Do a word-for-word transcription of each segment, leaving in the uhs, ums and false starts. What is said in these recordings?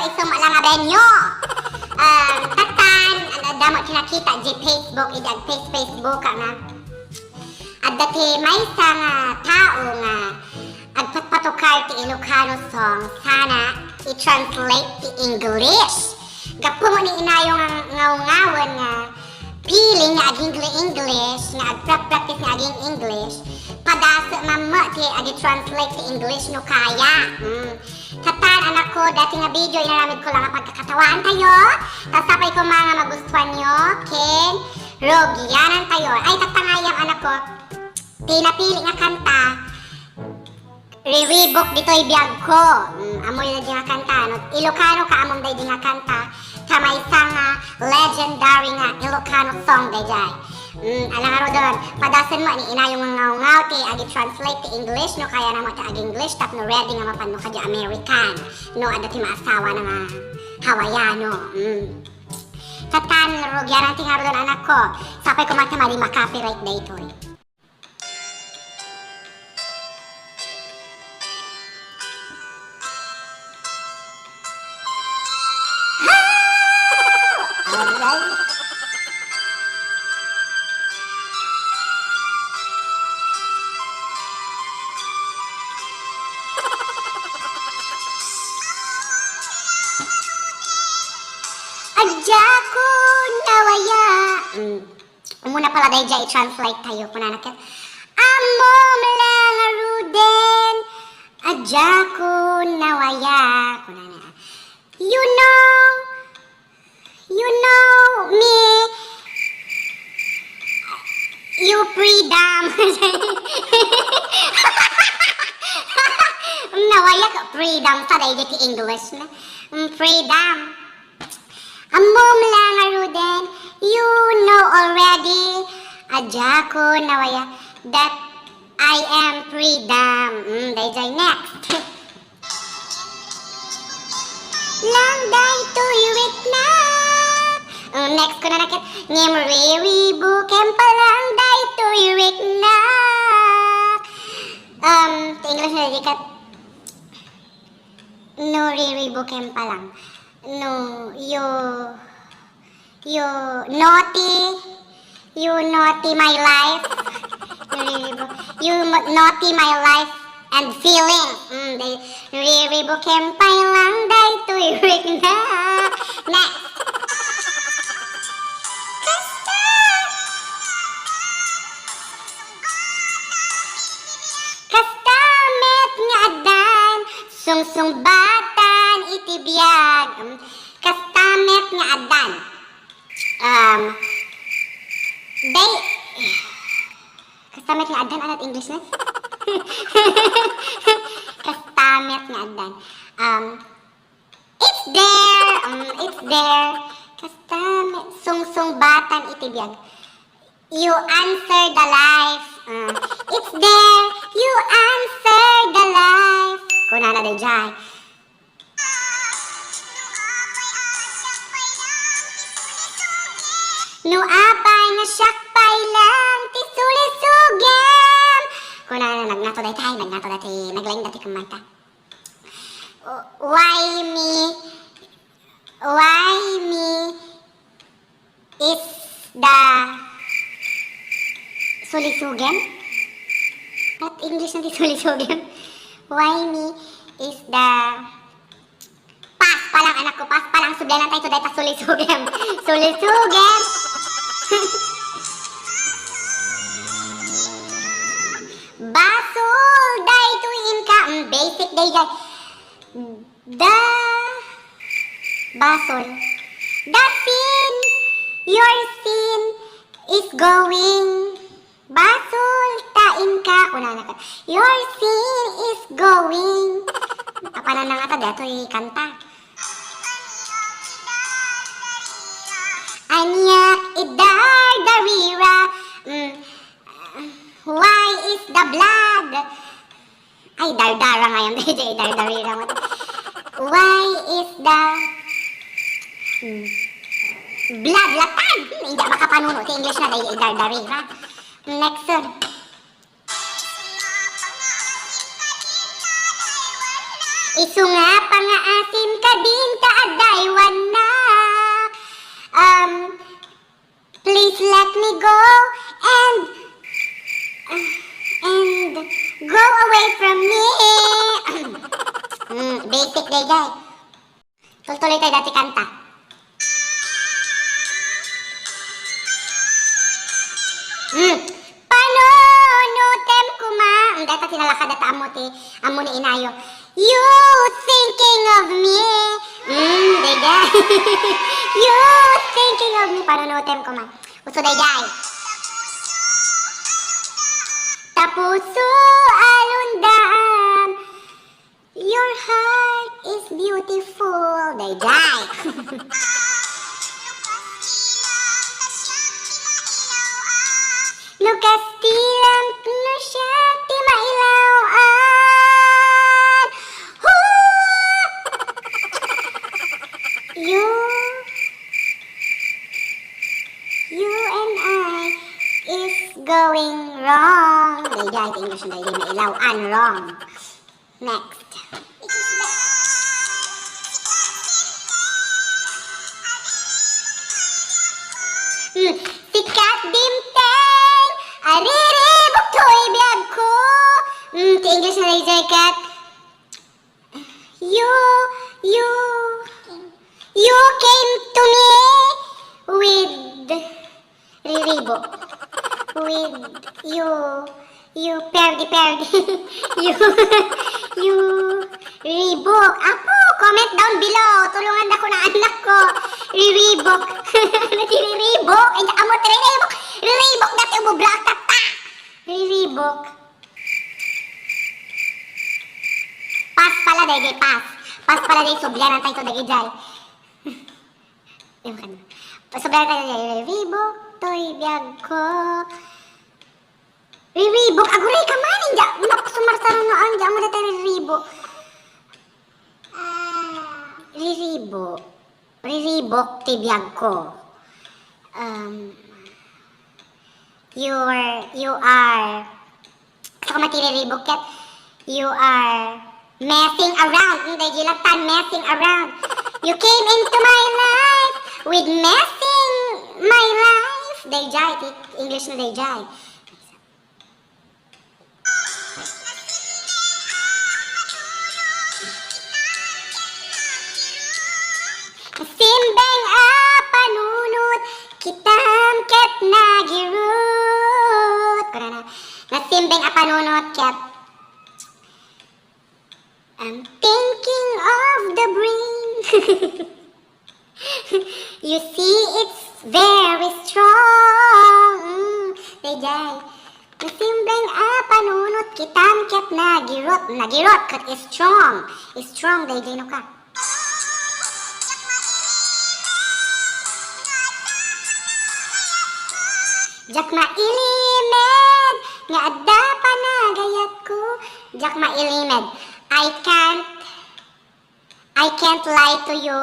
Isu met lang a venue. Um, tattan, ano, damo ti nakita, di Facebook, idi ag-face-Facebook ka nga. Adda ti maysa nga tao nga agpatpatukar ti Ilocano song, sana i-translate ti English. Gapu ni inayo nga ngawngawen nga feeling nga aging English, nga agprak-practice nga aging English, padasem met ti agi-translate ti English no kaya. Mm. Tattan, anakko, daytoy nga video, inaramidko lang a pagkakatawaantayo. Ta sapay koma nga magustuanyo, ken rugianantayo. Ay, tattan gayam, anakko, ti napili nga kanta, riribuk ditoy biagko. Mm, ammoyo daydi nga kanta, no? Ilocano ka, ammom daydi nga kanta. Ta maysa nga legendary nga Ilocano song daydiay. Mm, ala ngaruden, padasem met ni inayo nga ngawngaw ti agi-translate ti English, no kayana met ti agi-English, tapno ready nga mapanno kadi American, no adda ti maasawana nga Hawaiano. Mm. Tattan, rugianan ti ngaruden, anakko. Sapay koma ta madi ma-copyright daytoy. Aray. Adda ko nawaya. Mm. Umuna pala daydiay i-translate tayo. Kunana ket, ammom la ngaruden, adda ko nawaya. Kunana, you know, you know me, you freedom. Nawaya ka freedom sa daydiay ti English na. Mm, freedom. Ammom la ngaruden, you know already. Adda ko nawaya, that I am freedom. Mm, daydiay next. Lang daytoy riknak. Mm, next kunana ket, ngem riribukem pa lang daytoy riknak. Um, ti English na di ket, no, riribukem pa lang. No, you, you naughty, you naughty my life. You really bu-, you mo-, naughty my life and feeling. Mm, day, riribukem pa lang daytoy riknak. Next. Kasta. Kasta met nga addan, sungsungbatan iti biag. Mm, kasta met nga addan. Um, day, kasta met nga addan, anat English na? Kasta met nga addan. Um, it's there, um, it's there. Kasta met, sungsungbatan iti biag. You answer the life. Ah, it's there. You answer the life. Kunana daydiay. No apay nga siak pay lang ti sulisugem. Kunana, nagngato dayta, nagngato dayta, naglaing dayta kumanta. Why me? Why me? Is the sulisugem? What English na ti sulisugem? Why me is the... Pass pa lang, anakko, pass pa lang. Sublianan tayo dayta sulisugem. Sulisugem. Basol daytoy inka. Mm, basic daydiay. Da, basol. The scene, your scene is going. Basol ta inka, kunana ka. Your scene is going. Apanan na nga ta, daytoy kanta. Aniak idardarira. Mm. Why is the blood? Ay, dardara ngayon. Daydiay, dardarira mo. Why is the, hmm, blood latag? Hmm, hindi makapanuno. Ti English na, daydiay, dardarira. Next, sir. Isu nga pangaasim kadin ta adda aywannak. Um, please let me go and, and go away from me. Mm, basic, daydiay. Tultuloy tayo dati kanta. Hmm. Panunutem koma. Hmm, dayta tinalakad ta ammo ti, ammo ni inayo. You thinking of me? Hmm, daydiay. You thinking of me? Panunutem koma. Uso daydiay. Ta puso alundaan. Your heart is beautiful, daydiay. No kastilan no siak ti mailaw-an. Huh! You, you and I is going wrong. Daydiay, ti English na daydiay, mailaw-an, wrong. Next. Hmm. Sikat dimteng, ariribuk toy biagko. Hmm, ti English na daydiay ket, you, you, you came to me with Riribo. With you, you perdi-perdi. You, you ribok. Apo, comment down below. Tulungan ako na anak ko. Riribok. Ano ti riribok? Ay, amo ti riribok. Riribok dati ububrak ta. Riribok. Pass pala, daydiay, pass. Pass pala, daydiay, sublianan tayo to, daydiay. Ewan ka na. Pasubay ka na, riribok toy biagko. Riribok, aguray ka man, inja, sumarsarunoan, inja mo dayta riribok. Riribo, riribok ti biagko. Um, you're, you are, Saka matiriribok ket, you are messing around. Hmm, daydiay lattan, messing around. You came into my life with messing my life. Daydiay, ti English na daydiay. Simbeng a panunot, kitam ket nagirut. Kunana, nasimbeng a panunot ket, I'm thinking of the brain. You see, it's very strong. Mm, daydiay. Nasimbeng a panunot, kitam ket nagirut. Nagirut ket strong. Strong, daydiay no ka. Diak mailimed nga adda panagayatko. Diak mailimed. I can't, I can't lie to you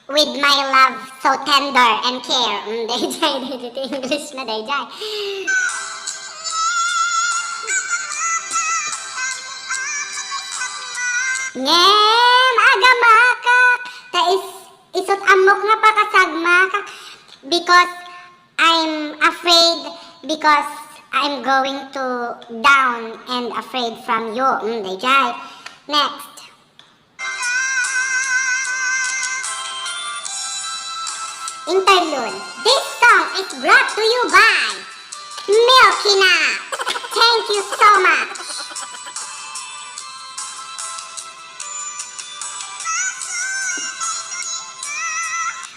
with my love so tender and care. Mm, daydiay, daydiay, ti English na daydiay. Ngem agamakak, ta is-, isut' ammok nga pakasagmakak, because I'm afraid, because I'm going to down and afraid from you. Mm, daydiay. Next. Interlude. This song is brought to you by Milky Nuts. Thank you so much.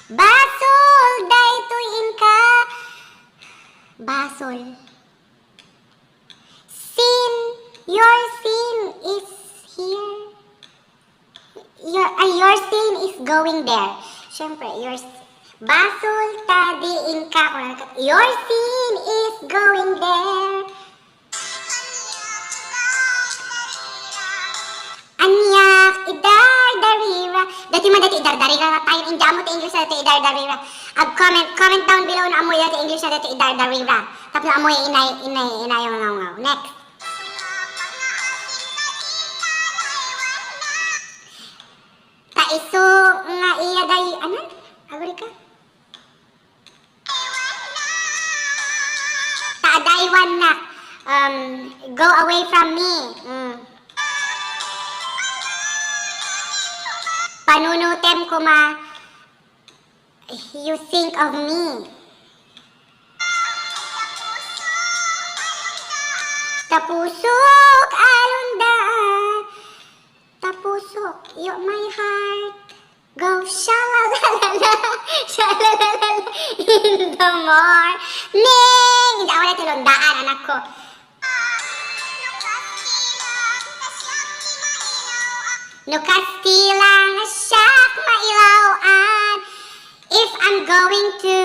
Basol daytoy inka. Basol. Sin, your sin is here. Your, ay, your sin is going there. Siyempre, your s-, basol ta di inka, kunana ket, your sin is going there. Aniak, idardarira. Dati man dati idardarira, tayo, inja mo ti English na dati idardarira. Ag comment, comment down below no ammoyo dati English na dati idardarira. Tapno ammoyo inay, inay, inay, ngaw, ngaw. Next. Isu nga iya day, ano? Agurika? Ta adaywannak, um, go away from me. Mm. Panunutem koma, you think of me. Ta pusok alundaan. Ta pusok, you're my heart. Go, sha-la-la-la-la, sha-la-la-la-la, in the morning. Hindi, awan na ti lundaan, anak ko. No kastilang siak mailaw-an. If I'm going to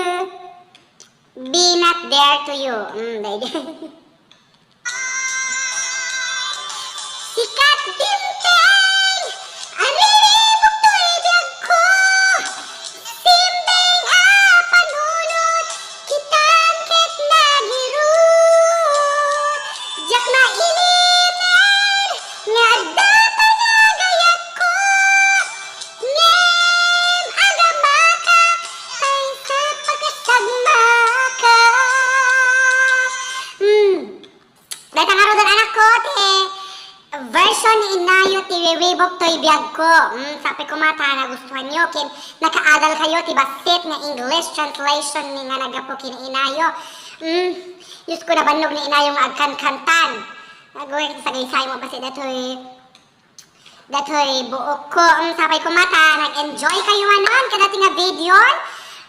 be not there to you. Mm, daydi. Sikat dimteng, ariribuk toy biagko. Simbing a panunot, kitam ket nagirut. Diak mailimed nga adda panagayatko. Ngem agamakak, tay sa pagkasagmakak. Hmm. Dayta ngaruden, anak ko, ti version ni inayo ti Riribuk toy biagko. Mm, sapay koma ta nagustuhanyo ken nakaadalkayo ti bassit nga English translation ni nga naggapu ken ni inayo. Mm, Diyos ko, nabannog ni inayo nga agkankantan. Agoy, sagaysay mo bassit datoy. Datoy buokko. Mm, sapay koma ta nag-enjoy kayo manen kadati nga video.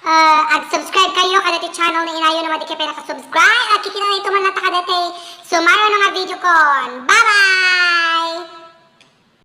Ah, ag-subscribe kayo kadati channel ni inayo no madi kayo pay nakasubscribe. Agkikita tayo man latta kadati sumaruno nga video kon. Bye-bye!